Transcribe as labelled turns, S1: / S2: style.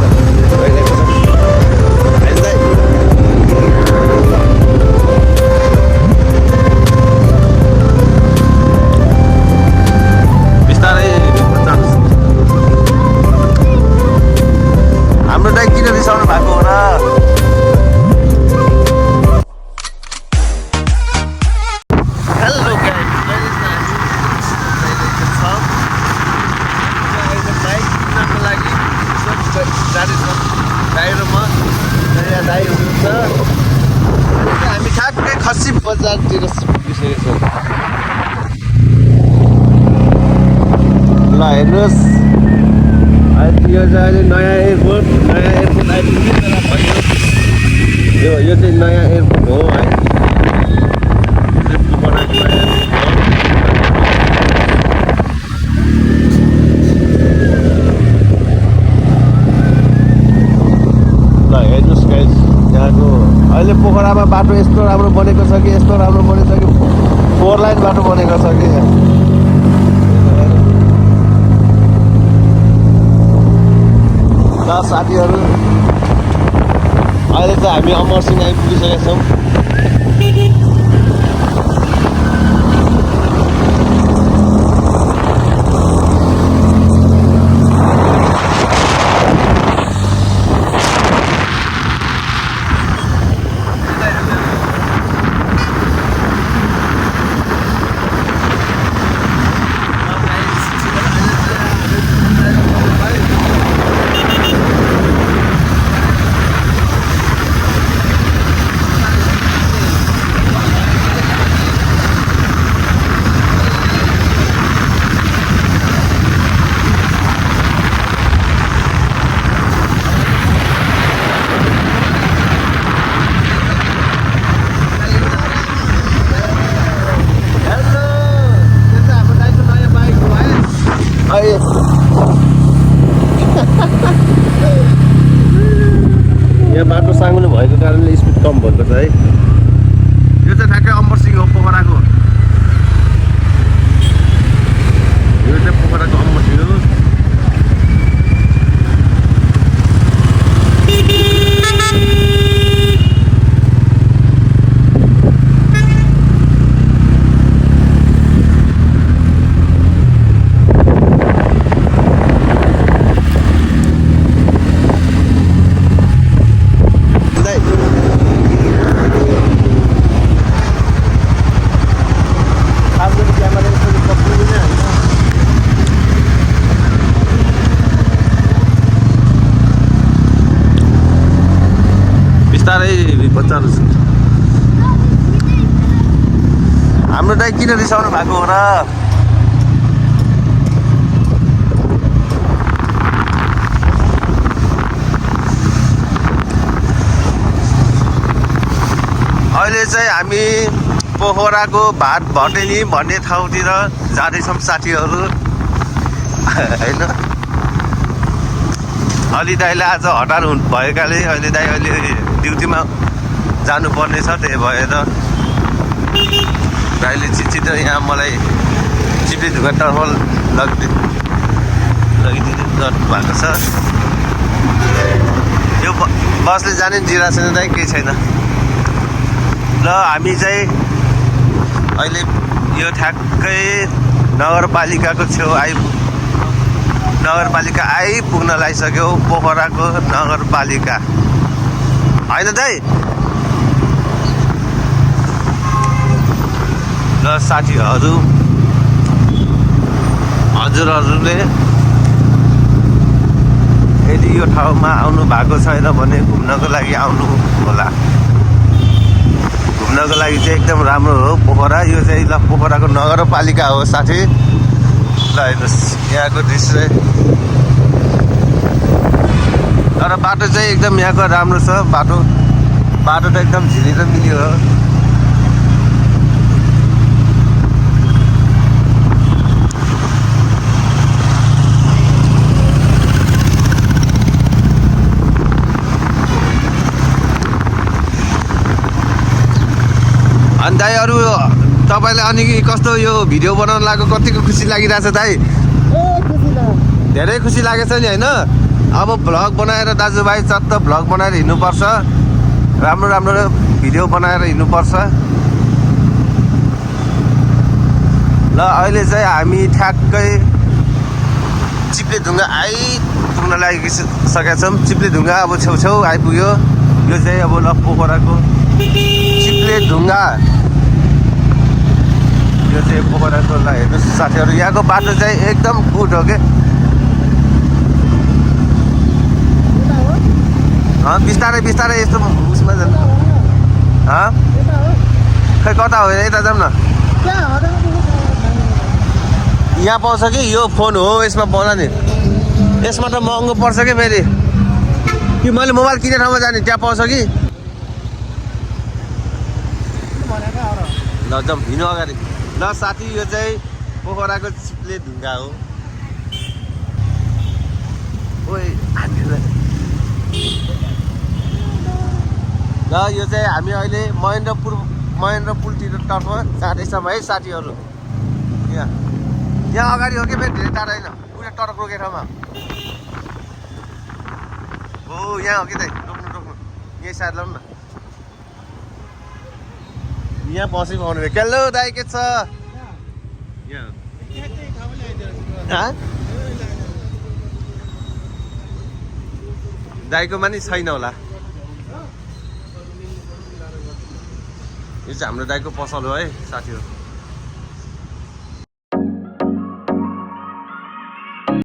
S1: भइरहेको छ होइन दाइ? बिस्तारै जानुहोस्। हाम्रो दाइ किन रिसाउनु भएको हो र? हामी ठ्याक्कै खसी बजारतिर पुगिसकेको छौँ। ल हेर्नुहोस्, यो चाहिँ अहिले नयाँ एयरपोर्ट आइपुग्यो। यो चाहिँ नयाँ एयरपोर्ट हो है। ल हेर्नुहोस् गाइस, यहाँको अहिले पोखरामा बाटो यस्तो राम्रो बनेको छ कि 4 लाइन बाटो बनेको छ कि। ल साथीहरू, अहिले चाहिँ हामी अमरसिंह आइपुगिसकेका छौँ। यहाँ बाटो साङ्गुलो भएको कारणले स्पिड कम भएको छ है। यो चाहिँ ठ्याक्कै अमरसिंह हो, पोखराको। यो चाहिँ पोखराको अमरसिंह हो। बिस्तारै बच्चाहरू हाम्रो दाइ किन रिसाउनु भएको हो र? अहिले चाहिँ हामी पोखराको भाट भटेनी भन्ने ठाउँतिर जाँदैछौँ साथीहरू होइन। अलि दाइले आज हतार भएकाले अहिले दाइ ड्युटीमा जानुपर्ने छ। त्यही भएर दाइले छिटो यहाँ मलाई चिप्लेढुङ्गातर्फ लगिदिनु भएको छ। यो बसले जाने जिरा छैन दाइ, केही छैन। ल हामी चाहिँ अहिले यो ठ्याक्कै नगरपालिकाको छेउ नगरपालिका आइपुग्न लागिसक्यो। पोखराको नगरपालिका होइन दाइ? ल साथीहरू, हजुरहरूले यदि यो ठाउँमा आउनु भएको छैन भने घुम्नको लागि आउनु होला। घुम्नको लागि चाहिँ एकदम राम्रो हो पोखरा। यो चाहिँ ल पोखराको नगरपालिका हो साथी। ल हेर्नुहोस् यहाँको दृश्य। तर बाटो चाहिँ एकदम यहाँको राम्रो छ। बाटो त एकदम झिलिएर मिल्यो हो। अनि दाइ अरू तपाईँलाई अनि कस्तो यो भिडियो बनाउन लागेको कतिको खुसी लागिरहेछ दाइ? धेरै खुसी लागेछ नि होइन? अब भ्लग बनाएर दाजुभाइ चत्त भ्लग बनाएर हिँड्नुपर्छ राम्रो राम्रो भिडियो बनाएर हिँड्नुपर्छ ल अहिले चाहिँ हामी ठ्याक्कै चिप्लेढुङ्गा आइपुग्न लागिसकेका छौँ चिप्लेढुङ्गा अब छेउछेउ आइपुग्यो यो चाहिँ अब ल पोखराको चिप्लेढुङ्गा यो चाहिँ पोखराको ल हेर्नुहोस् साथीहरू यहाँको बाटो चाहिँ एकदम गुड हो कि बिस्तारै बिस्तारै यस्तो उसमा जानु खै कता हो यता जाऊँ न यहाँ पाउँछ कि यो फोन हो यसमा पाउँला नि यसमा त महँगो पर्छ कि फेरि कि मैले मोबाइल किन्ने ठाउँमा जाने त्यहाँ पाउँछ कि ल जाउँ हिँड्नु अगाडि ल साथी यो चाहिँ पोखराको चिप्लेढुङ्गा हो ओइ ल यो चाहिँ हामी अहिले महेन्द्र पुलतिर तर्फ जाँदैछौँ है साथीहरू यहाँ अगाडि हो कि फेरि धेरै टाढा होइन पुरै टरक रोकेको ठाउँमा हो यहाँ हो कि दाइ रोक्नु यही साइड लाउनु न यहाँ पसेको आउनु केल्लो दाइ के छ दाइकोमा नि छैन होला यो चाहिँ हाम्रो दाइको पसल हो है साथीहरू